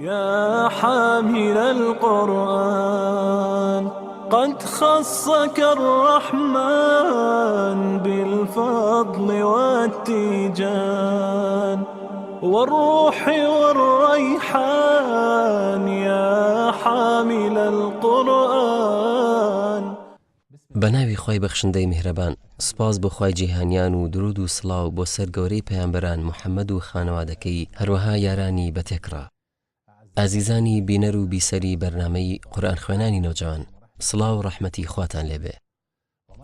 يا حامل القرآن قد خصك الرحمن بالفضل والتيجان والروح والريحان يا حامل القرآن. بەناوی خوای بەخشندەی میهرەبان، سوپاس بۆ خوای جیهانیان و دروود و سڵاو بۆ سەر گەورەی پەیامبەران محمد و خانەوادەکەی هەروەها یارانی بە تێکڕا. ئازیزانی بینەر و بیسەری بەرنامەی قورئان خوێنانی نەوجەوان سڵاو و ڕەحمەتی خواتان لێبێ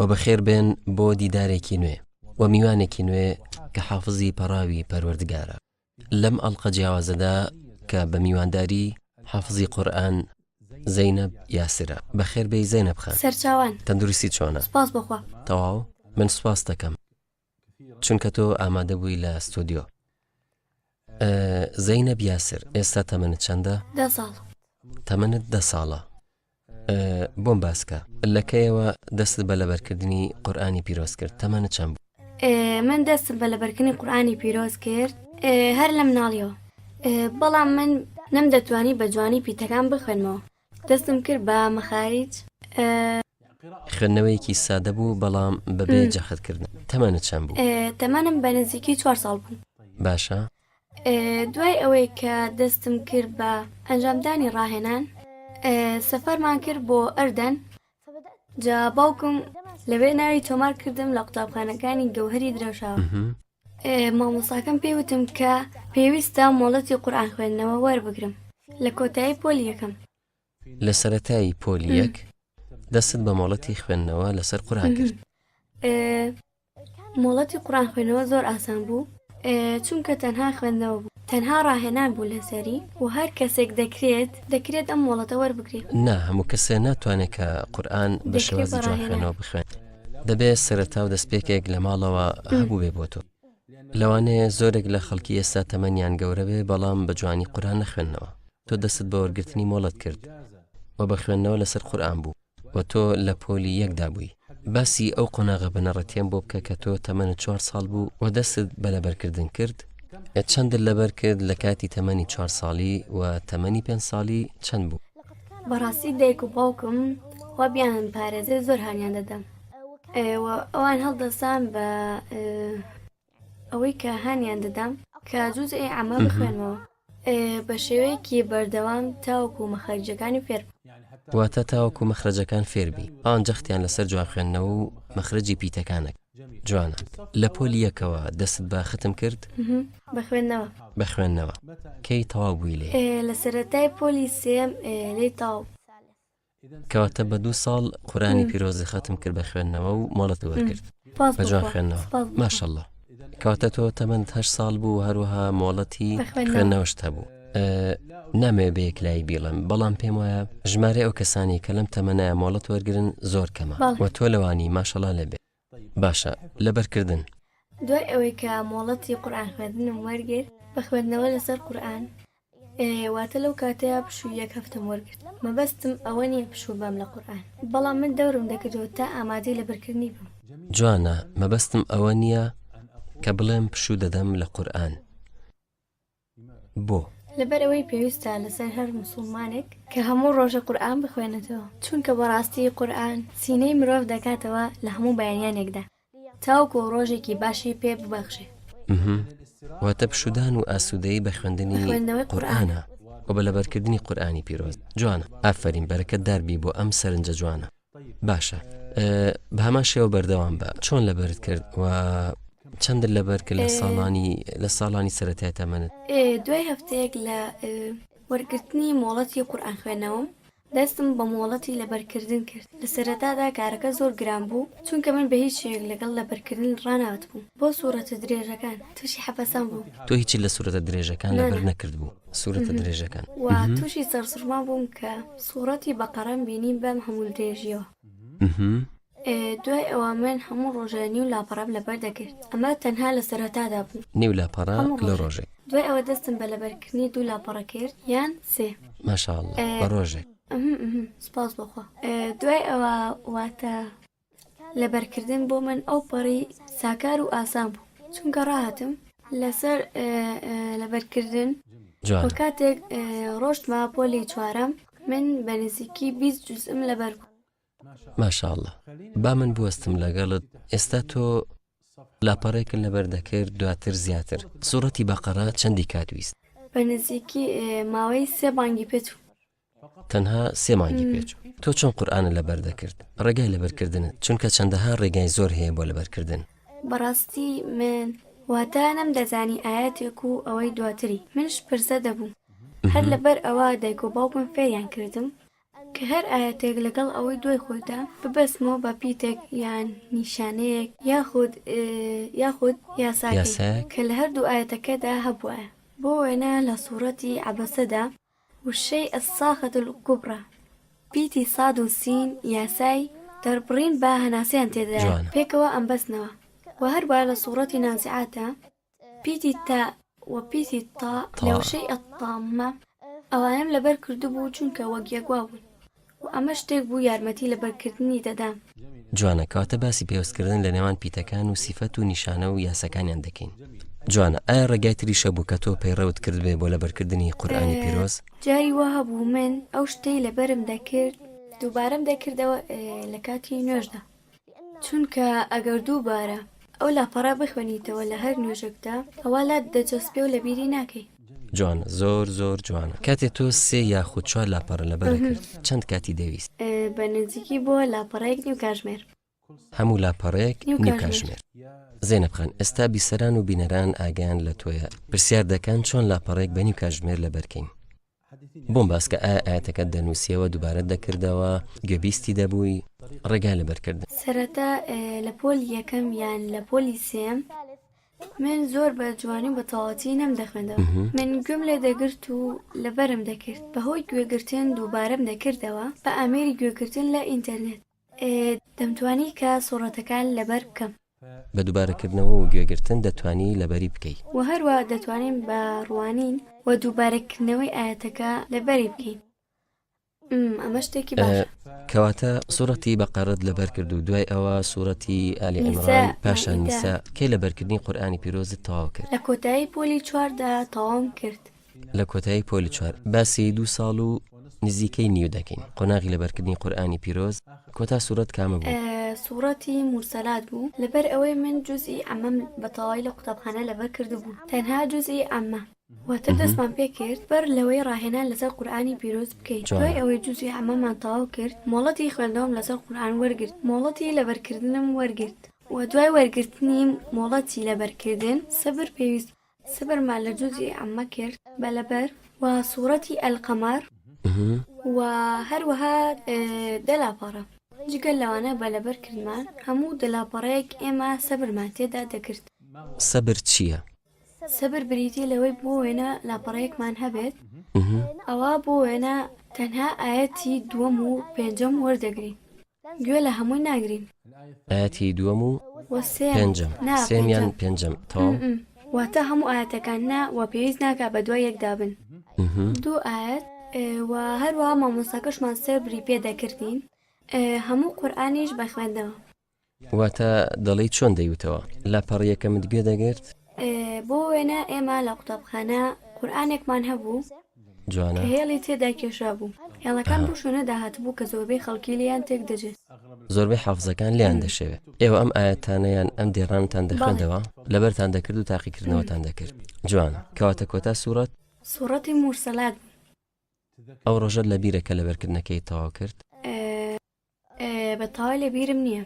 و بەخێر بێن بۆ دیدارێکی نوێ و میوانێکی نوێ کە حافزی پەڕاوی پەروەردگارە. لەم ئەڵقە جیاوازەدا کە بە میوانداری حافزی قورئان زەینەب یاسرە. بەخێر بێی زەینەب خان. سەرچاوان. تەندروستی چۆنە؟ سوپاس بۆ خوا. تەواو؟ من سوپاست دەکەم چونکە تۆ ئامادە بووی لە ستۆدیۆ. زەینەب یاسر ئێستا تەمەنت چەندە؟ دە ساڵ. تەمەنت دە ساڵە. بۆم باسکە لە کەیەوە دەستت بە لەبەرکردنی قورئانی پیرۆز کرد تەمەنت چەند بوو؟ من دەستم بە لەبەرکردنی قورئانی پیرۆز کرد هەر لە مناڵیەوە بەڵام من نەمدەتوانی بە جوانی پیتەکان بخوێنمەوە دەستم کرد بە مەخاریج. خوێندنەوەیەکی سادە بوو بەڵام بەبێ جەختکردن. تەمەنت چەند بوو؟ تەمەنم بە نزیکی چوار ساڵ بوو. باشە. دوای ئەوەی کە دەستم کرد بە ئەنجامدانی ڕاهێنان سەفەرمان کرد بۆ ئەردەن جا باوکم لەوێ ناوی تۆمار کردم لە قوتابخانەکانی گەوهری درەوشاوە مامۆساکەم پێی وتم کە پێویستە مۆڵەتی قورئان خوێندنەوە وەربگرم لە کۆتایی پۆلی یەکەم. لە سەرەتای پۆلی یەک دەستت بە مۆڵەتی خوێندنەوە لەسەر قورئان کرد. مۆڵەتی قورئان خوێندنەوە زۆر ئاسان بوو چونکە تەنها خوێندنەوە بوو تەنها ڕاهێنان بوو لەسەری و هەر کەسێک دەکرێت دەکرێت ئەم مۆڵەتە وەربگرێت. نا هەموو کەسێ ناتوانێت کە قورئان بە شێوازی جوان خوێندنەوە بخوێنێت دەبێت سەرەتا و دەستپێکێک لە ماڵەوە هەبووبێ بۆ تۆ لەوانەیە زۆرێک لە خەڵکی ئێستا تەمەنیان گەورە بێ بەڵام بە جوانی قورئان نەخوێندنەوە تۆ دەستت بە وەرگرتنی مۆڵەت کرد و بە خوێندنەوە لەسەر قورئان بوو و تۆ لە پۆلی یەکدا بووی. باسی ئەو قۆناغە بنەڕەتیەم بۆ بکە کە تۆ تەمەنت چوار ساڵ بوو و دەستت بە لەبەرکردن کرد، چەندت لەبەر کرد لە کاتی تەمەنی چوار ساڵی و تەمەنی پێنج ساڵی چەند بوو؟ بەڕاستی دایک و باوکم خوا بیان پارێزێ زۆر هانیان دەدەم و ئەوان هەڵدەسان بە ئەوەی کە هانیان دەدام کە جوزئی عەمە بخوێنمەوە بە شێوەیەکی بەردەوام تاوەکو مەخەرجەکانی فێر بم. واتە تاوەکو مەخرەجەکان فێر بی. ئەوان جەختیان لەسەر جوان خوێندنەوە و مەخرەجی پیتەکانە. جوانە. لە پۆلی یەکەوە دەستت بە ختم کرد؟ بە خوێندنەوە. بە خوێندنەوە. کەی تەواو بووی لێی؟ لە سەرەتای پۆلی سێیەم لێی تەواو بووم. کەواتە بە دوو ساڵ قورئانی پیرۆزی خەتم کرد بە خوێندنەوە و مۆڵەت وەرگرت بە جوان خوێندنەوە ماشەڵڵا کەواتە تۆ تەمەنت هەشت ساڵ بوو هەروەها مۆڵەتی خوێندنەوەشت هەبوو نامەوێ بە یەکلایی بیڵێم بەڵام پێم وایە ژمارەی ئەو کەسانی کە لەم تەمەنایە مۆڵەت وەرگن زۆر کەمە و تۆ لەوانی ماشەڵا لێبێ باشە لەبەرکردن. دوای ئەوەی کە مۆڵەتی قورئان خوێندنم وەرگرت بە خوێندنەوە لەسەر قورئان واتە لەو کاتەیا پشووی یەک هەفتەم وەرگرت مەبەستم ئەوە نییە پشوو بەم لە قورئان بەڵام من دەورم دەکردەوە تا ئامادەی لەبەرکردنی بم. جوانە مەبەستم ئەوە نییە کە بڵێم پشوو دەدەم لە قورئان بۆ؟ لەبەر ئەوەی پێویستە لەسەر هەر موسوڵمانێک کە هەموو ڕۆژێ قورئان بخوێنێتەوە چونکە بەڕاستی قورئان سینەی مرۆڤ دەکاتەوە لە هەموو بەیانیانێکدا تاوەکو ڕۆژێکی باشی پێ ببەخشێ. واتە پشوودان و ئاسوودەیی بە خوێندنی قورئانە و بە لەبەرکردنی قورئانی پیرۆز. جوانە. ئافەرین بەرەکەتدار بی بۆ ئەم سەرنجە جوانە. باشە بە هەمان شێوە بەردەوام بە چۆن لەبەرت کرد و چەندت لەبەر کرد لە ساڵانی لە ساڵانی سەرەتای تەمەنت؟ دوای هەفتەیەک لە وەرگرتنی مۆڵەتی قورئان خوێندنەوەم دەستم بە مۆڵەتی لەبەرکردن کرد، لە سەرەتادا کارەکە زۆر گران بوو، چونکە من بە هیچ شێوەیەک لەگەڵ لەبەرکردن ڕانەهاتبووم بۆ سوڕەتە درێژەکان، تووشی حەپەسان بووم. تۆ هیچت لە سوڕەتە درێژەکان لەبەر نەکردبوو؟ سوڕەتە درێژەکان. و تووشی سەرسوڕمان بووم کە سوڕەتی بەقەڕەم بینی بەم هەموو درێژییەوە. دوای ئەوە من هەموو ڕۆژێ نیو لاپەڕەم لەبەر دەکرد، ئەمە تەنها لە سەرەتادا بوو. نیو لاپەڕە لە ڕۆژێک. دوای ئەوە دەستم بە لەبەرکردنی دوو لاپەڕە کرد یان سێ. ماشاءاللە بە ڕۆژێک. سوپاس بۆ خوا. دوای ئەوە واتە لەبەرکردن بۆ من ئەو پەڕی ساکار و ئاسان بوو چونکە ڕاهاتم لەسەر لەبەرکردن. وە کاتێک ڕۆشتمە پۆلی چوارەم من بە نزیکی 20 جوزئم لەبەر بوو. ماشاءاللە با من بوەستم لەگەڵت ئێستا تۆ لاپەڕێکت لەبەر دەکرد دواتر زیاتر سوڕەتی بەقەڕە چەندی کات ویست؟ بە نزیکی ماوەی سێ مانگی پێچوو. تەنها سێ مانگی پێچوو. تۆ چۆن قورئانت لەبەر دەکرد؟ ڕێگای لەبەرکردنت چونکە چەندەها ڕێگای زۆر هەیە بۆ لەبەرکردن. بەڕاستی من واتا نەمدەزانی ئایەتێک و ئەوەی دواتری من شپرزە دەبووم هەر لەبەر ئەوە دایک و باوکم فێریان کردم کە هەر ئایەتێک لەگەڵ ئەوەی دوای خۆیدا ببەستمەوە بە پیتێک یان نیشانەیەک یاخود یاخود یاساکەی کە لە هەردوو ئایەتەکەدا هەبوایە بۆ وێنە لە سوڕەتی عەبەسەدا وشەی الصاخە الکبری پیتی صاد و سین یاسای دەربڕین بە هەناسەیان تێدایە پێکەوە ئەمبەستنەوە وە هەروە لە سوڕەتی نازعاتدا پیتی تاء و پیتی طاء لە وشەی الطامە ئەوانەم لەبەر کردبوو چونکە وەک یەک وابوون و ئەمە شتێک بوو یارمەتی لەبەرکردنی دەدام. جوانە کەواتە باسی پەیوەستکردن لە نێوان پیتەکان و سیفەت و نیشانە و یاساکانیان دەکەین. جوانە ئایا ڕێگای تریش هەبوو کە تۆ پەیڕەوت کردبێ بۆ لەبەرکردنی قورئانی پیرۆز؟ جاری وا هەبوو من ئەو شتەی لەبەرم دەکرد دووبارەم دەکردەوە لە کاتی نوێژدا. چونکە ئەگەر دووبارە ئەو لاپەڕە بخوێنیتەوە لە هەر نوێژێکدا ئەوا لات دەچەسپێ و لەبیری ناکەی. جوانە زۆر زۆر جوانە. کاتێ تۆ سێ یاخود چوار لاپەڕە لەبەر ئەکرد چەند کاتی دەویست؟ بە نزیکی بۆ لاپەڕەیەک نیو کاژمێر. هەموو لاپەڕەیەک نیو کاژمێر. زەینەب خان ئێستا بیسەران و بینەران ئاگایان لە تۆیە پرسیار دەکەن چۆن لاپەڕەیەک بە نیو کاژمێر لەبەر کەین؟ بۆم باس کە ئایا ئایەتەکەت دەنووسیەوە دووبارەت دەکردەوە گوێبیستی دەبووی ڕێگای لەبەرکردن. سەرەتا لە پۆلی یەکەم یان لە پۆلی سێیەم من زۆر بە جوانی و بە تەواوەتی نەمدەخوێندەوە من گوێم لێ دەگرت و لەبەرم دەکرد بەهۆی گوێگرتن دووبارەم دەکردەوە بە ئامێری گوێگرتن لە ئینتەرنێت دەمتوانی کە سوڕەتەکان لەبەر بکەم. بە دووبارەکردنەوە و گوێگرتن دەتوانی لەبەری بکەی. وە هەروا دەتوانین بە ڕوانین و دووبارەکردنەوەی ئایەتەکە لەبەری بکەین. ئمم ئەمە شتێکی باشە. کەواتە سوڕەتی بەقەڕەت لەبەر کرد و دوای ئەوە سوڕەتی ئالی عیمڕان پاشان نیسا کەی لەبەرکردنی قورئانی پیرۆزت تەواو کرد؟ لە کۆتایی پۆلی چواردا تەواوم کرد. لە کۆتایی پۆلی چوار باسی دوو ساڵ و نزیکەی نیو دەکەین قۆناغی لەبەرکردنی قورئانی پیرۆز کۆتا سوڕەت کامە بوو؟ سوڕەتی مورسەلات بوو لەبەر ئەوەی من جوزئی عەمەم بە تەواوی لە قوتابخانە لەبەر کردبوو تەنها جوزئی عەمە واتە دەستمان پێ کرد بەر لەوەی ڕاهێنان لەسەر قورئانی پیرۆز بکەین دوای ئەوەی جوزئی عەمەمان تەواو کرد مۆڵەتی خوێندنەوەم لەسەر قورئان وەرگرت مۆڵەتی لەبەرکردنم وەرگرت وە دوای وەرگرتنی مۆڵەتی لەبەرکردن سەبر پێویست سەبرمان لە جوزئی عەممە کرد بە لەبەر و سوڕەتی القمر و هەروەها دە لاپەڕە جگە لەوانە بە لەبەر کردمان هەموو دە لاپەڕەیەک ئێمە سەبرمان تێدا دەکرد. سەبر چییە؟ سەبر بریتیە لەوەی بۆ وێنە لاپەڕەیەکمان هەبێت ئەوا بۆ وێنە تەنها ئایەتی دووەم و پێنجەم وەردەگرین گوێ لە هەمووی ناگرین. ئایەتی دووەم و پێنجەم سێم یان پێنجەم تەواو. واتە هەموو ئایەتەکان نا وە پێویست ناکا بە دوای یەکدا بن دوو ئایەت وە هەروەها مامۆستاکەشمان سەبری پێ دەکردین هەموو قورئانیش بە خوێندنەوە. واتە دەڵێی چۆن دەیوتەوە؟ لاپەڕە یەکەمت گوێ دەگرت؟ بۆ وێنە ئێمە لە قوتابخانە قورئانێکمان هەبوو جوانە. کە هێڵی تێدا کێشرابوو. هێڵەکان بەو شوێنەدا هاتبوو کە زۆربەی خەڵکی لێیان تێک دەجێت. زۆربەی حافزەکان لێیان دەشێوێ. ئێوە ئەم ئایەتانە یان ئەم دێڕانەتان دەخوێندەوە؟ لەبەرتان دەکرد و تاقیکردنەوەتان دەکرد. جوانە. کەواتە کۆتا سوڕەت؟ سوڕەتی مورسەلات بوو. ئەو ڕۆژەت لەبیرە کە لەبەرکردنەکەیت تەواو کرد؟ بە تەواوی لە بیرم نییە.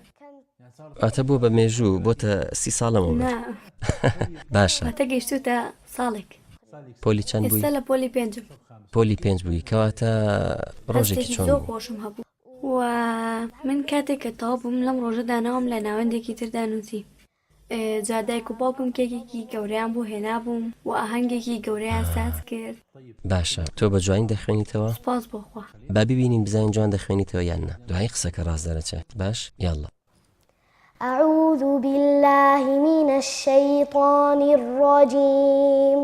واتە بۆ بە مێژوو بۆتە سی ساڵ لەمەوبەر. نا. باشە. واتە گەیشتووتە ساڵێک. پۆلی چەند بووی؟ ئێستا لە پۆلی پێنجم. پۆلی پێنج بووی کەواتە ڕۆژێکی هەستێکی چۆن زۆر بوو؟ خۆشم هەبوو و من کاتێک کە تەواو بووم لەم ڕۆژەدا ناوم لە ناوەندێکی تردا نووسی. جا دایک و باوکم کێکێکی گەورەیان بۆ هێنابووم و ئاهەنگێکی گەورەیان ساز کرد. باشە تۆ بە جوانی دەخوێنیتەوە؟ سوپاس بۆ خوا. با ببینین بزانین جوان دەخوێنیتەوە یان نا دوایی قسەکە ڕاست دەرەچێت باش یاڵڵا. اعوذ باللە من الشیطان الرجیم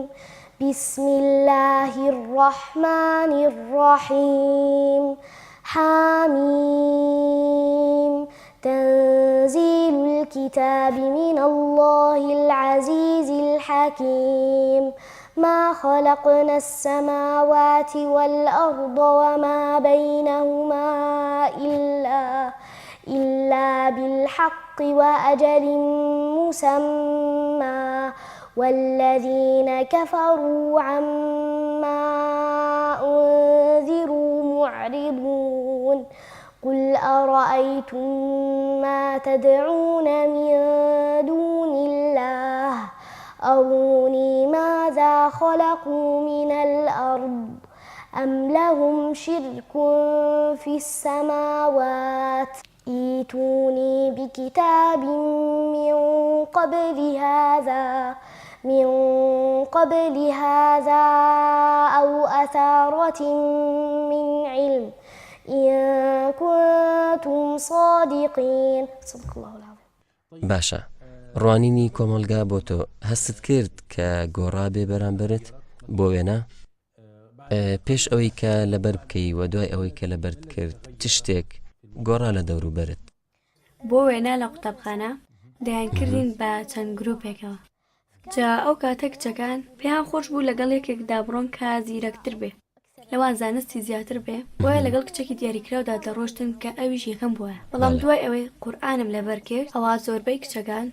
بسم اللە الرحمن الرحیم حامیم تنزیل الکتاب من اللە العزیز الحکیم. ما خلقنا السماوات والأرض وما بينهما إلا إلا بالحق وأجل مسمى والذين كفروا عما أنذروا معرضون قل أرأيتم ما تدعون من دون الله أروني ماذا خلقوا من الأرض أم لهم شرك في السماوات ئیتونی بکتاب من قبل هذا من قبل هذا أو أثارة من علم إن كنتم صادقین صدق الله العظیم. باشە ڕوانینی کۆمەڵگا بۆ تۆ هەستت کرد کە گۆڕابێ بەرامبەرت بۆ وێنە؟ پێش ئەوەی کە لەبەر بکەی و دوای ئەوەی کە لەبەرت کرد چ شتێک گۆڕا لە دەوروبەرت؟ بۆ وێنە لە قوتابخانە دەیانکردین بە چەند گروپێکەوە جا ئەو کاتە کچەکان پێیان خۆش بوو لەگەڵ یەکێکدا بڕۆن کە زیرەکتر بێ لەوان زانستی زیاتر بێ بۆیە لەگەڵ کچێکی دیاریکراودا دەڕۆشتن کە ئەویش یەکەم بوایە بەڵام دوای ئەوەی قورئانم لەبەر کرد ئەوا زۆربەی کچەکان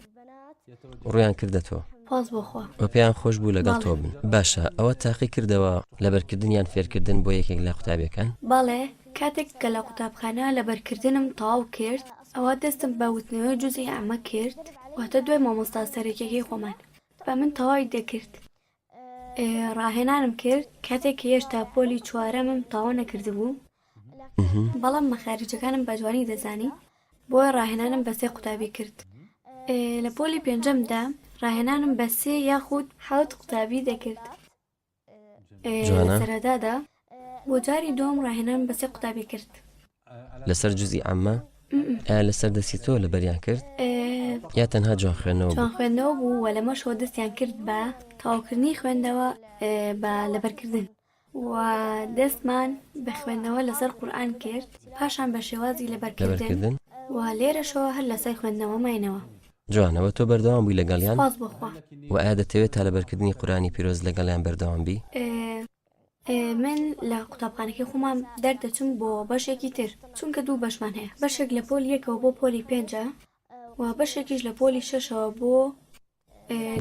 ڕوویان کردە تۆ. سوپاس بۆ خوا. وە پێیان خۆش بوو لەگەڵ تۆ بن. باشە ئەوە تاقی کردەوە لەبەرکردن یان فێرکردن بۆ یەکێک لە قوتابیەکان؟ بەڵێ، کاتێک کە لە قوتابخانە لەبەرکردنم تەواو کرد ئەوا دەستم بە وتنەوەی جوزئی عەمە کرد واتە دوای مامۆستا سەرەکیەکەی خۆمان بە من تەواوی دەکرد ڕاهێنانم کرد کاتێک کە هێشتا پۆلی چوارەمم تەواو نەکردبوو بەڵام مەخاریجەکانم بە جوانی دەزانی بۆیە ڕاهێنانم بە سێ قوتابی کرد لە پۆلی پێنجەمدا ڕاهێنانم بە سێ یاخود حەوت قوتابی دەکرد سەرەتادا بۆ جاری دووەم ڕاهێنان بە سێ قوتابی کرد. لەسەر جوزی عەمە؟ ئایا لەسەر دەستی تۆ لەبەریان کرد یا تەنها جوان خوێندنەوە جوان خوێندنەوە بوو و لەمەشەوە دەستیان کرد بە تەواوکردنی خوێندنەوە بە لەبەرکردن و دەستمان بە خوێندنەوە لەسەر قورئان کرد پاشان بە شێوازی لەبەرکردن و لێرەشەوە هەر لەسەر خوێندنەوە ماینەوە. جوانە وە تۆ بەردەوام بووی لەگەڵیان؟ سوپاس بۆ خوا. وە ئایا دەتەوێت تا لەبەرکردنی قورئانی پیرۆز لەگەڵیان بەردەوام بی؟ من لە قوتابخانەکەی خۆمان دەردەچم بۆ بەشێکی تر چونکە دوو بەشمان هەیە بەشێک لە پۆلی یەکەوە بۆ پۆلی پێنجە و بەشێکیش لە پۆلی شەشەوە بۆ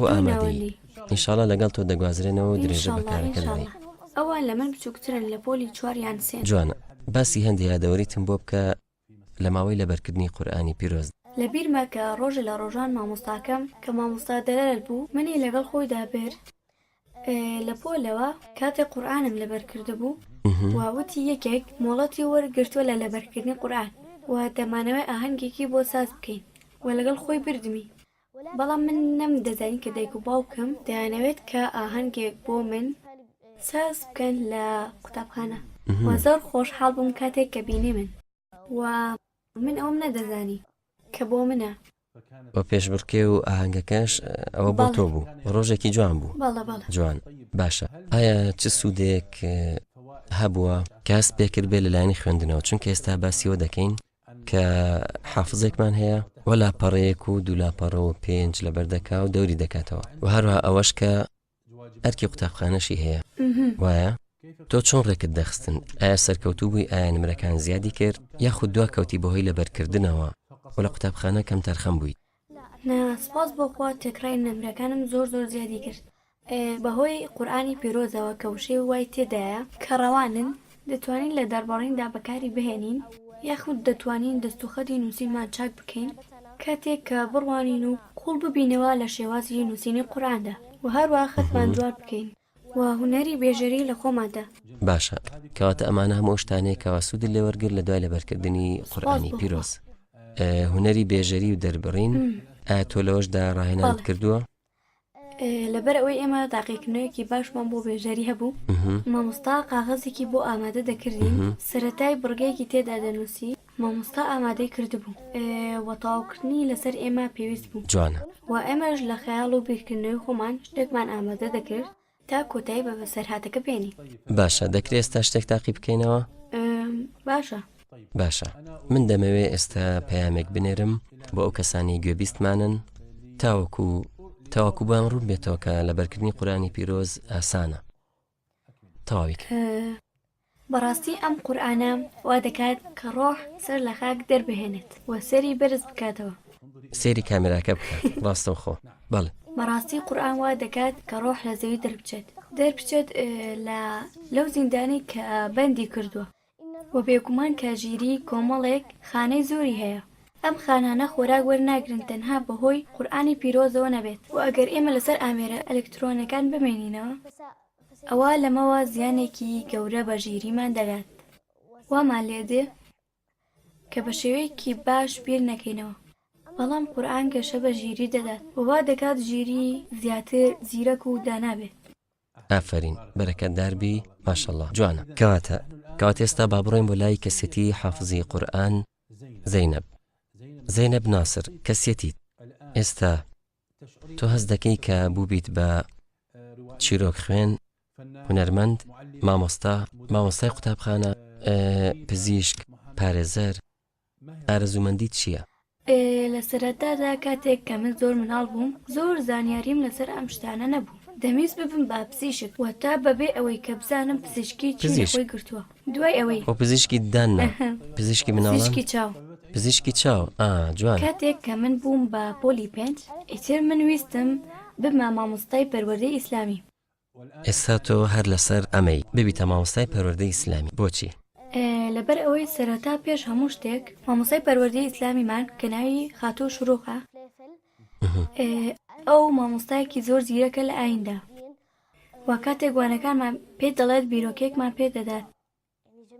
بۆ ئامادەیی ئینشاڵا لەگەڵ تۆ دەگوازرێنەوە و درێژە بە کارەکە دەدەین. ئەوان لە من بچووکترن لە پۆلی چوار یان سێن. جوانە باسی هەندێ یادەوەریتم بۆ بکە لە ماوەی لەبەرکردنی قورئانی پیرۆز. لە بیرمە کە ڕۆژێ لە ڕۆژان مامۆستاکەم کە مامۆستا دەلال بوو منی لەگەڵ خۆیدا برد لە پۆلەوە کاتێک قورئانم لەبەر کردبوو و وتی یەکێک مۆڵەتی وەرگرتووە لە لەبەرکردنی قورئان و دەمانەوێ ئاهەنگێکی بۆ ساز بکەین و لەگەڵ خۆی بردمی بەڵام من نەمدەزانی کە دایک و باوکم دەیانەوێت کە ئاهەنگێک بۆ من ساز بکەن لە قوتابخانە و زۆر خۆشحاڵ بووم کاتێک کە بینی من و من ئەوم نەدەزانی کە بۆ منە. و پێشبڕکێ و ئاهەنگەکەش ئەوە بۆ تۆ بوو ڕۆژێکی جوان بوو جوان باشە ئایا چ سوودێک هەبووە کە هەست پێکرد بێ لەلایەنی خوێندنەوە چونکە ئێستا باسیەوە دەکەین کە حافزێکمان هەیە و لاپەڕەیەک و دوو لاپەڕە و پێنج لەبەر دەکا و دەوری دەکاتەوە و هەروەها ئەوەش کە ئەرکی قوتابخانەشی هەیە وایە تۆ چۆن ڕێکت دەخستن ئایا سەرکەوتوو بووی ئایا نمرەکان زیادی کرد یاخود دوا کەوتی بەهۆی لەبەرکردنەوە و لە قوتابخانە کەم تەرخەم بوویت؟ نا سپاس بۆ خوا تێکڕای نمرەکانم زۆر زۆر زیادی کرد بەهۆی قورئانی پیرۆزەوە کە وشەی وای تێدایە کە ڕەوانن دەتوانین لە دەربڕیندا بەکاری بهێنین یاخود دەتوانین دەستوخەتی نووسینمان چاک بکەین کاتێک کە بڕوانین و قووڵ ببینەوە لە شێوازی نووسینی قورئاندا و هەروەها خەتمان جوان بکەین و هونەری بێژەری لە خۆماندا. باشە کەواتە ئەمانە هەموو ئەو شتانەیە کەوا سوودت لێ وەرگرت لە دوای لەبەرکردنی قورئانی پیرۆز هونەری بێژەری و دەربڕین ئایا تۆ لەوەشدا ڕاهێنانت کردووە؟ لەبەر ئەوەی ئێمە تاقیکردنەوەیەکی باشمان بۆ بێژەری هەبوو مامۆستا قاغەزێکی بۆ ئامادە دەکردین سەرەتای بڕگەیەکی تێدا دەنووسی مامۆستا ئامادەی کردبوو و تەواوکردنی لەسەر ئێمە پێویست بوو جوانە و ئێمەش لە خەیاڵ و بیرکردنەوەی خۆمان شتێکمان ئامادە دەکرد تا کۆتایی بە بەسەرهاتەکە بێنین. باشە دەکرێ ئێستا شتێک تاقی بکەینەوە؟ باشە. باشە من دەمەوێ ئێستا پەیامێک بنێرم بۆ ئەو کەسانەی گوێبیستمانن تاوەکو. تاوەکو بۆیان ڕوون بێتەوە کە لەبەرکردنی قورئانی پیرۆز ئاسانە. تەواوی کە. بەڕاستی ئەم قورئانە وا دەکات کە ڕۆح سەر لە خاک دەربهێنێت و سەری بەرز بکاتەوە. سەیری کامێراکە بکە ڕاستەوخۆ. بەڵێ. بەڕاستی قورئان وا دەکات کە ڕۆح لە زەوی دەربچێت دەربچێت لە لەو زیندانەی کە بەندی کردووە. وە بێگومان کە ژیری کۆمەڵێک خانەی زۆری هەیە ئەم خانانە خۆراک وەرناگرن تەنها بەهۆی قورئانی پیرۆزەوە نەبێت وە ئەگەر ئێمە لەسەر ئامێرە ئەلکترۆنەکان بمێنینەوە ئەوا لەمەوە زیانێکی گەورە بە ژیریمان دەگات وامان لێدێ کە بە شێوەیەکی باش بیر نەکەینەوە بەڵام قورئان گەشە بە ژیری دەدات وە وا دەکات ژیری زیاتر زیرەک و دانا بێت. ئافەرین بەرەکەتدار بی ماشاءاللە جوانە. کەواتە کەواتە ئێستا با بڕۆین بۆ لای کەسێتی حافزی قورئان زەینەب زەینەب ناسر کەسێتیت ئێستا تۆ هەست دەکەی کە بووبیت بە چیرۆک خوێن هونەرمەند مامۆستا مامۆستای قوتابخانە پزیشک پارێزەر ئارەزوومەندیت چییە؟ لە سەرەتادا کاتێک کە من زۆر مناڵ بووم زۆر زانیاریم لەسەر ئەم شتانە نەبوو دەمویست ببم بە پزیشک واتە بەبێ ئەوەی کە بزانم پزیشکی چی لە پزیشک خۆی گرتووە دوای ئەوەی خۆ پزیشکی ددان نا پزیشکی مناڵان پزیشکی چاو پزیشکی چاو ئا جوانە. کاتێک کە من بووم بە پۆلی پێنج ئیتر من ویستم ببمە مامۆستای پەروەردەی ئیسلامی. ئێستا تۆ هەر لەسەر ئەمەی ببیتە مامۆستای پەروەردەی ئیسلامی بۆچی؟ لەبەر ئەوەی سەرەتا پێش هەموو شتێک مامۆستای پەروەردەی ئیسلامیمان کە ناوی خاتوو شروقە ئەو مامۆستایەکی زۆر زیرەکە لە ئایندا و کاتێک وانەکانمان پێ دەڵێت بیرۆکێکمان پێ دەدات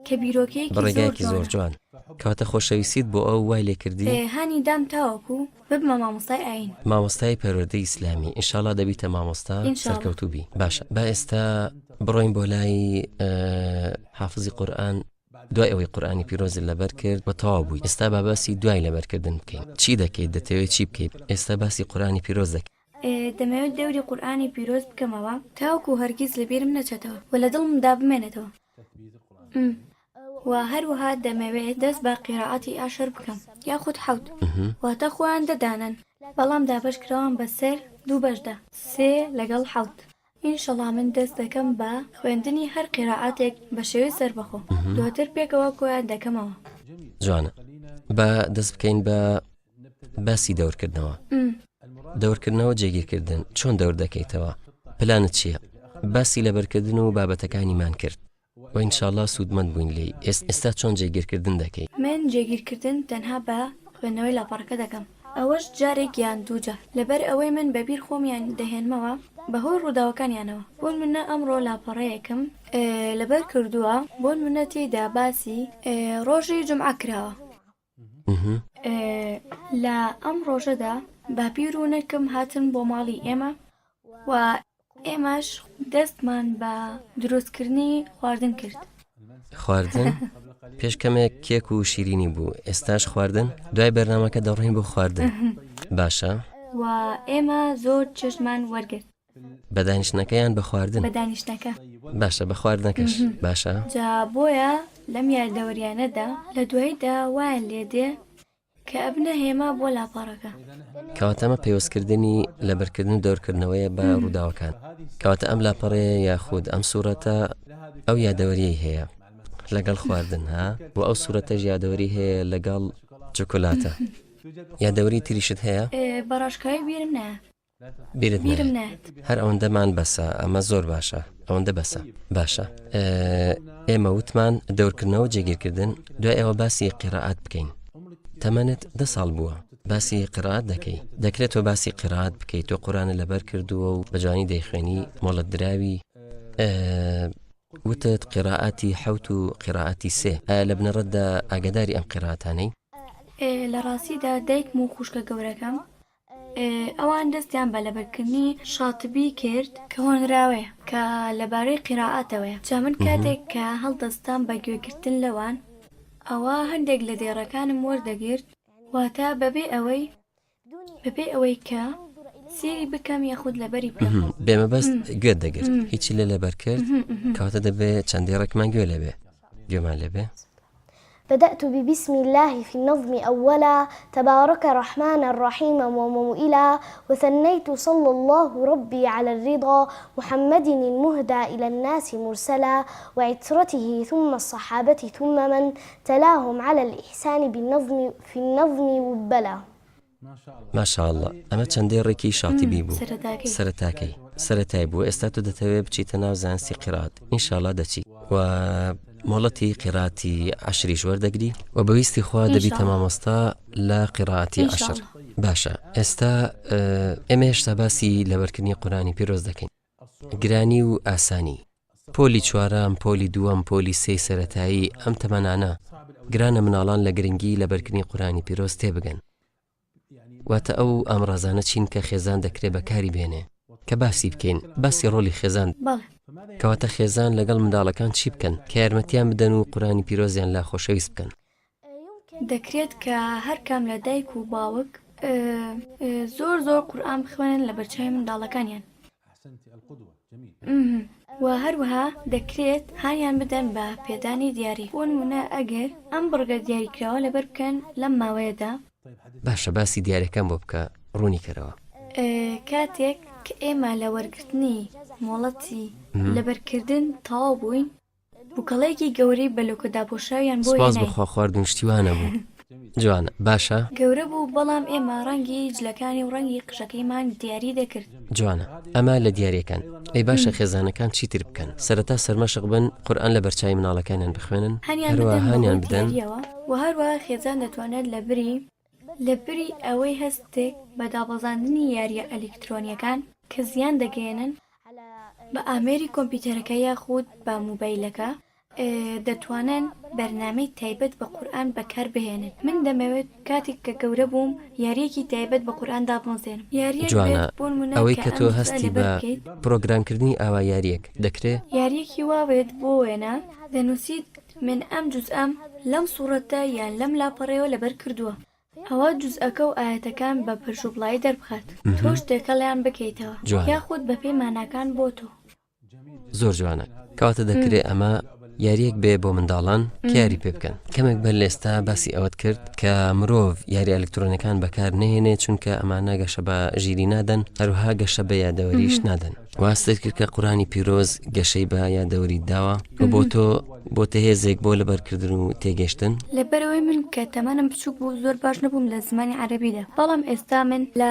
کە بیرۆکەیەکی بە زۆر ڕێگایەکی زۆر جوانە. جوان. کەواتە خۆشەویستیت بۆ ئەو وای لێ کردی؟ هانی دام تاوەکو ببمە مامۆستای ئایین. مامۆستای پەروەردەی ئیسلامی ئینشاڵا دەبیتە مامۆستا ان شاء اللە. سەرکەوتوو بی. باشە با ئێستا بڕۆین بۆ لای حافزی قورئان دوای ئەوەی قورئانی پیرۆزت لەبەر کرد و تەواو بووی ئێستا با باسی دوای لەبەرکردن بکەین چی دەکەیت دەتەوێت چی بکەیت ئێستا باسی قورئانی پیرۆز دەکەین. دەمەوێت دەوری قورئانی پیرۆز بکەمەوە تاوەکو هەرگیز لەبیرم نەچێتەوە و لە دڵمدا بمێنێتەوە و هەروەها دەمەوێت دەست بە قیرائەتی عەشر بکەم یاخود حەوت واتە خۆیان دە دانەن بەڵام دابەشکراون بەسەر دوو بەشدا سێ لەگەڵ حەوت ئینشەڵا من دەست دەکەم بە خوێندنی هەر قیرائەتێک بە شێوەی سەربەخۆ دواتر پێکەوە کۆیان دەکەمەوە. جوانە با دەست بکەین بە باسی دەورکردنەوە دەورکردنەوە جێگیرکردن چۆن دەور دەکەیتەوە پلانت چییە باسی لەبەرکردن و بابەتەکانیمان کرد و ئینشاءاللە سوودمەند بووین لێی ئێستا چۆن جێگیرکردن دەکەی؟ من جێگیرکردن تەنها بە خوێندنەوەی لاپەڕەکە دەکەم ئەوەش جارێک یان دووجار لەبەر ئەوەی من بەبیر خۆمیان دەهێنمەوە بەهۆی ڕووداوەکانیانەوە بۆنمونە ئەمڕۆ لاپەڕەیەکم لەبەر کردووە بۆنمونە تێیدا باسی ڕۆژی جومعە کراوە لە ئەم ڕۆژەدا باپیر و نەکم هاتن بۆ ماڵی ئێمە و ئێمەش دەستمان بە دروستکردنی خواردن کرد. خواردن؟ پێش کەمێک کێک و شیرینی بوو ئێستاش خواردن؟ دوای بەرنامەکە دەڕۆین بۆ خواردن باشە؟ و ئێمە زۆر چێژمان وەرگرت. بە دانیشتنەکە یان بە خواردن؟ بە دانیشتنەکە. باشە بە خواردنەکەش باشە. جا بۆیە لەم یادەوەریانەدا لە دواییدا وایان لێ دێ کە ئەبنە هێما بۆ لاپەڕەکە. کەواتە ئەمە پەیوەستکردنی لەبەرکردن و دەورکردنەوەیە بە ڕووداوەکان. کەواتە ئەم لاپەڕەیە یاخود ئەم سوڕەتە ئەو یادەوەریەی هەیە لەگەڵ خواردن ها و ئەو سوڕەتەش یادەوەری هەیە لەگەڵ چۆکۆلاتە. یادەوەری تریشت هەیە؟ بە ڕاشکاوی بیرم نایە. بیرت نایەت هەر ئەوەندەمان بەسە ئەمە زۆر باشە ئەوەندە بەسە باشە ئێمە وتمان دەورکردنەوە جێگیرکردن دوای ئەوە باسی قیراعات بکەین تەمەنت دە ساڵ بووە باسی قرات دەکەی دەکرێت تۆ باسی قرات بکەیت تۆ قورانە لەبەر کردووە و بەجوانی دەیخوێنی مۆڵەت دراوی وتت قیراعاتی حەوت و قیراعاتی سێ ئایا لە بنەڕەتدا ئاگاداری ئەم قیراعاتانەی؟ لە ڕاستیدا دایکم و خوشکە گەورەکەم ئەوان دەستیان بە لەبەرکردنی شاتبی کرد کە هۆنراوەیە کە لەبارەی قیرائەتەوەیە جا من کاتێک کە هەڵدەستام بە گوێگرتن لەوان ئەوا هەندێک لە دێڕەکانم وەردەگرت واتە بەبێ ئەوەی بەبێ ئەوەی کە سێری بکەم یاخود لەبەری بکەم. بێ مەبەست گوێت دەگرت هیچی لێ لەبەر کرد کەواتە دەبێ چەند دێڕێکمان گوێ لێبێ گوێمان لێبێ. بدأت ببسم الله في النظم أولا تبارك رحمانا رحيما وموئلا وثنيت صلى الله ربي على الرضا محمد المهدى إلى الناس مرسلا وعترته ثم الصحابة ثم من تلاهم على الإحسان بالنظم في النظم وبلا. ما شاء اللە ئەمە چەند دێڕێکی شاتیبی بوو سەرەتاکەی سەرەتای بوو ئێستا تۆ دەتەوێت بچیتە ناو زانستی قیرات ئینشاءاللە دەچی و مۆڵەتی قیراتی عەشریش وەردەگری و بەویستی خوا دەبیتە مامۆستا لە قیراتی عەشر باشە ئێستا ئێمە هێشتا باسی لەبەرکردنی قورانی پیرۆز دەکەین گرانی و ئاسانی پۆلی چوارەم، پۆلی دووەم، پۆلی سێی سەرەتایی، ئەم تەمەنانە گرانە مناڵان لە گرنگی لەبەرکردنی قورئانی پیرۆز تێبگەن. واتە ئەو ئامڕازانە چین کە خێزان دەکرێ بەکاری بێنێ؟ کە باسی بکەین، باسی ڕۆڵی خێزان، کەواتە خێزان لەگەڵ منداڵەکان چی بکەن کە یارمەتیان بدەن و قورئانی پیرۆزیان لا خۆشەویست بکەن؟ دەکرێت کە هەر کام لە دایک و باوک زۆر زۆر قورئان بخوێنن لە بەرچاوی منداڵەکانیان و هەروەها دەکرێت هانیان بدەن بە پێدانی دیاری بۆ نمونە ئەگەر ئەم بڕگە دیاریکراوە لەبەر بکەن لەم ماوەیەدا. باشە باسی دیاریەکان بۆ بکە ڕوونی کەرەوە. کاتێک کە ئێمە لە وەرگرتنی مۆڵەتی لەبەرکردن تەواو بووین بوکەڵەیەکی گەورەی بە لۆکە داپۆشراویان بۆ سوپاس هێناین. بۆ خوا خواردن شتی وا نەبوو. جوانە باشە. گەورە بوو بەڵام ئێمە ڕەنگی جلەکانی و ڕەنگی قژەکەیمان دیاری دەکرد. جوانە ئەمە لە دیاریەکان. ئەی باشە خێزانەکان چیتر بکەن سەرەتا سەرمەشق بن قورئان لە بەرچاوی مناڵەکانیان بخوێنن هانیان هەروەها بدەن هانیان بەهۆی بدەن. دیاریەوە وە هەروەها خێزان دەتوانێت لە بری لە بری ئەوەی هەستێک بە دابەزاندنی یاریە ئەلیکترۆنیەکان کە زیان دەگەیەنن بە ئامێری کۆمپیوتەرەکە یاخود بە موبایلەکە دەتوانن بەرنامەی تایبەت بە قورئان بەکاربهێنن من دەمەوێت کاتێک کە گەورە بووم یاریەکی تایبەت بە قورئان دابمەزێنم یاریەک جوانە بێت بۆنمونە ئەوەی کە کە ئەم تۆ جوزئە هەستی لەبەر بە بکەیت. پرۆگرامکردنی ئاوا یاریەک دەکرێ؟ یاریەکی وا بێت بۆ وێنە دەنوسیت من ئەم جوزئەم لەم سوڕەتە یان لەم لاپەڕەیەوە لەبەر کردووە ئەوا جوزئەکە و ئایەتەکان بە پرژوبڵایی دەربخات تۆش تێکەڵیان بکەیتەوە جوانە. یاخود بەپێی ماناکان بۆ تۆ. زۆر جوانە کەواتە دەکرێ ئەمە یاریەک بێ بۆ منداڵان کە یاری پێ بکەن کەمێک بەر لە ئێستا باسی ئەوەت کرد کە مرۆڤ یاری ئەلکترۆنەکان بەکار نهێنێ چونکە ئەمانە گەشە بە ژیری نادەن هەروها گەشە بە یادەوەریش نادەن واست کرد کە قورانی پیرۆز گەشەی بە یادەوەری داوە و بۆ تۆ بۆتە هێزێک بۆ لەبەرکردن و تێگەشتن؟ لەبەرئەوەی من کە تەمەنم بچوک بوو زۆر باش نەبووم لە زمانی عەرەبیدا بەڵام ئێستا من لە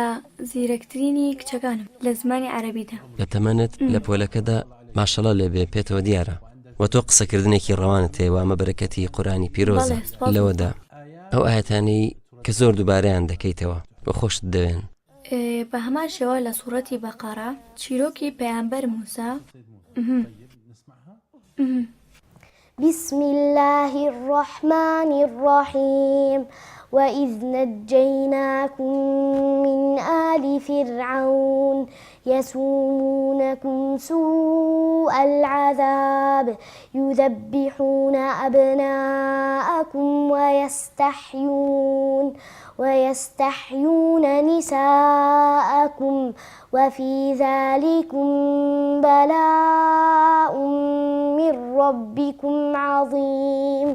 زیرەکترینی کچەکانم لە زمانی عەرەبیدا. لە تەمەنت لە پۆلەکەدا ماشەڵا لێ بێ پێتەوە دیارە وە تۆ قسەکردنێکی ڕەوانت هەیە وە ئەمە بەرەکەتی قورئانی پیرۆزە بەڵێ سوپاس بۆ لەوەدا خوا. ئەو ئایەتانەی کە زۆر دووبارەیان دەکەیتەوە و خۆشت دەوێن. بە هەمان شێوە لە سوڕەتی بەقەڕە چیرۆکی پەیامبەر موسا. بسم اللە الرحمن الرحیم وإذ نجیناکم من آل فرعون یسومونکم سوء العذاب یذبحون أبناءکم ویستحیون ویستحیون نساءکم وفی ذلکم بلاء من ربکم عظیم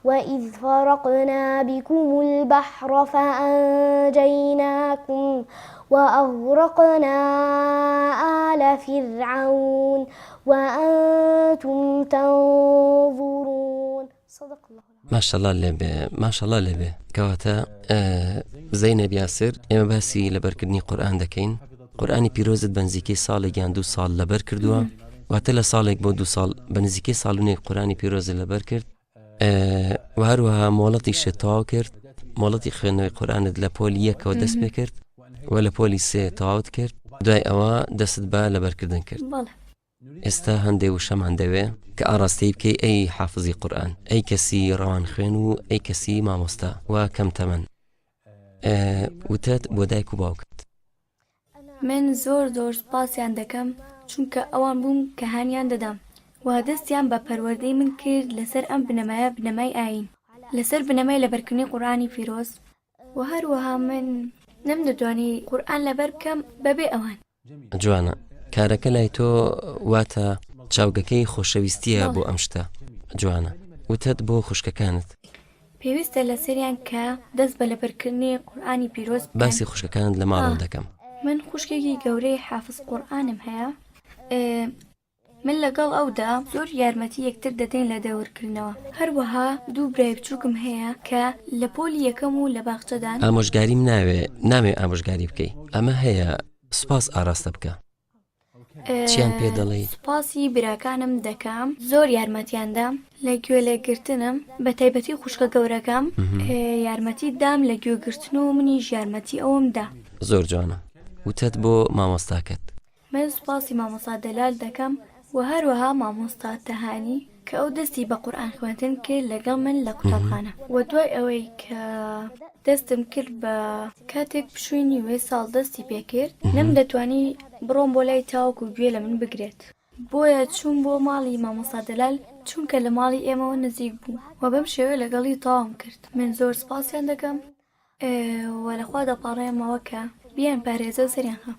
وإذ فرقنا بکم البحر فأنجیناکم وأغرقنا آل فرعون وأنتم تنظرون صدق اللە العظیم. ماشاءاللە لێ بێ ماشاءاللە لێ بێ کەواتە زەینەب یاسر ئێمە باسی لەبەرکردنی قورئان دەکەین قورئانی پیرۆزت بە نزیکەی ساڵێک یان دوو ساڵ لەبەر کردووە واتە لە ساڵێک بۆ دوو ساڵ بە نزیکەی ساڵ و نێک قورئانی پیرۆزت لەبەر کرد و هەروەها مۆڵەتیشت تەواو کرد مۆڵەتی خوێندنەوەی قورئانت لە پۆلی یەکەوە دەست پێ کرد و لە پۆلی سێ تەواوت کرد دوای ئەوە دەست بە لەبەرکردن کرد ئێستا هەندێ وشەمان دەوێ کە ئاڕاستەی بکەی ئەی حافزی قورئان ئەی کەسی ڕەوان خوێن و ئەی کەسی مامۆستا و کەم تەمەن وتەت بۆ دایک و باوکت. من زۆر زۆر سوپاسیان دەکەم چونکە ئەوان بوون کە هانیان دەدام و دەستیان بە پەروەردەی من کرد لەسەر ئەم بنەمایە بنەمای ئایین لەسەر بنەمای لەبەرکردنی قورئانی پیرۆز وە هەروەها من نەمدەتوانی قورئان لەبەر بکەم بەبێ ئەوان. جوانە کارەکە لای تۆ واتە چاوگەکەی خۆشەویستیە بۆ ئەم شتە جوانە وتەت بۆ خوشکەکانت. پێویستە لەسەریان کە دەست بە لەبەرکردنی قورئانی پیرۆز بکەن. باسی خوشکەکانت لە ماڵەوە دەکەم. من خوشکێکی گەورەی حافز قورئانم هەیە، من لەگەڵ ئەودا زۆر یارمەتی یەکتر دەدەین لە دەورکردنەوە، هەروەها دوو برای بچووکم هەیە کە لە پۆلی یەکەم و لە باخچەدان. ئامۆژگاریم ناوێ، نامەوێ ئامۆژگاری بکەی، ئەمە هەیە سوپاس ئاراستە بکە. چیان پێ دەڵێی؟ سوپاسی براکانم دەکەم زۆر یارمەتیان دام لە گوێ لێگرتنم بە تایبەتی خوشکە گەورەکەم یارمەتی دام لە گوێگرتن و منیش یارمەتی ئەوم دا. زۆر جوانە وتەت بۆ مامۆستاکەت. من سوپاسی مامۆستا دەلال دەکەم و هەروەها مامۆستا تەهانی کە ئەو دەستی بە قورئان خوێندن کرد لەگەڵ من لە قوتابخانە و دوای ئەوەی کە دەستم کرد بە کاتێک پشووی نیوەی ساڵ دەستی پێکرد نەمدەتوانی بڕۆم بۆ لای تاوەکو گوێ لە من بگرێت بۆیە چووم بۆ ماڵی مامۆستا دەلال چونکە لە ماڵی ئێمەوە نزیک بوو و بەم شێوەیە لەگەڵی تەواوم کرد من زۆر سوپاسیان دەکەم و لە خوا دەپاڕێمەوە کە بیانپارێزێ و سەریان خەم.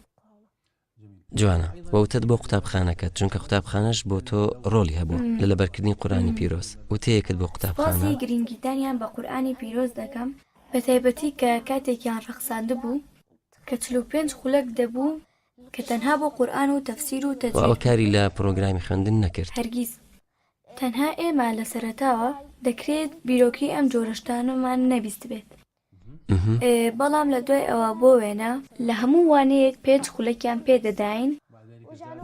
جوانە وە وتەت بۆ قوتابخانەکەت چونکە قوتابخانەش بۆ تۆ ڕۆڵی هەبوو لە لەبەرکردنی قورئانی پیرۆز وتەیەکت بۆ قوتابخانە. سوپاسی گرنگیدانیان بە قورئانی پیرۆز دەکەم بەتایبەتی کە کاتێکیان ڕەخساندبوو کە 45 خولەک دەبوو کە تەنها بۆ قورئان و تەفسیر و وە ئەوە تەجوید. کاری لە پڕۆگرامی خوێندن نەکرد؟ هەرگیز. تەنها ئێمە لە سەرەتاوە دەکرێت بیرۆکەی ئەم جۆرە شتانەمان نەبیستبێت. بەڵام لە دوای ئەوە بۆ وێنە لە هەموو وانەیەک پێنج خولەکیان پێ دەداین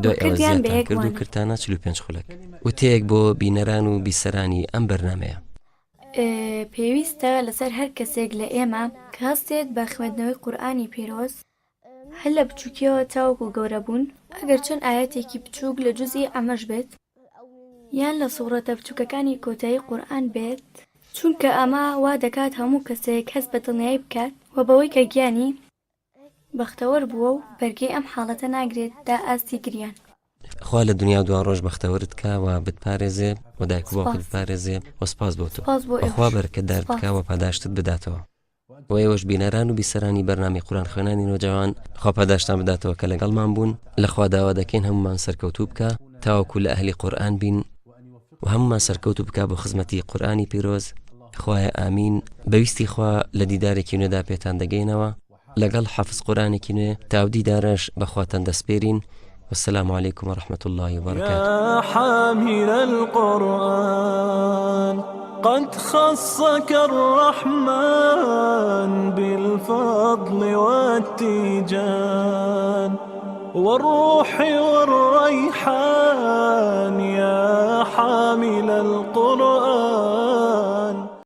دوای ئەوە زیادتان کرد و کردتانە 45 خولەک. وتەیەک بۆ بینەران و بیسەرانی ئەم بەرنامەیە. پێویستە لەسەر هەر کەسێک لە ئێمە کە هەستێت بە خوێندنەوەی قورئانی پیرۆز، هەر لە بچووکیەوە تاوەکو گەورە بوون، ئەگەر چەند ئایەتێکی بچووک لە جوزئی عەمەش بێت، یان لە سوڕەتە بچووکەکانی کۆتایی قورئان بێت، چونکە ئەمە وا دەکات هەموو کەسێک هەست بە دڵنیایی بکات و بەوەی کە گیانی بەختەوەر بووە و بەرگەی ئەم حاڵەتە ناگرێت تا ئاستی گریان. خوا لە دنیا و دواڕۆژ بەختەوەرت کا و بتپارێزێ و دایک و باوکت سپاس. بپارێزێ و سپاس بۆ تۆ سپاس بۆ و خوا ئێوەش. بەرەکەتدارت سپاس. کا و پاداشتت بداتەوە. وە ئێوەش بینەران و بیسەرانی بەرنامەی قورئان خوێنانی نەوجەوان خوا پاداشتان بداتەوە کە لەگەڵمان بوون لە خوا داوا دەکەین هەموومان سەرکەوتوو بکا تاوەکو لە ئەهلی قورئان بین و هەموومان سەرکەوتوو بکا بۆ خزمەتی قورئانی پیرۆز خوایە ئامین بە ویستی خوا لە دیدارێکی نوێدا پێتان دەگەینەوە لەگەڵ حەفز قورئانێکی نوێ تا ئەو دیدارەش بە خواتان دەسپێرین والسلام علیکم ورحمة الله وبرکاته. يا حامل القرآن قد خصك الرحمن بالفضل والتيجان والروح والريحان.